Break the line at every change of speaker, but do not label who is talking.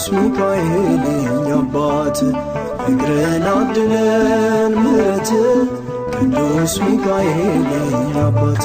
ቅዱስ ሚካኤል የኛ አባት ፍቅርን አድለን ምሕረት ቅዱስ ሚካኤል የኛ አባት።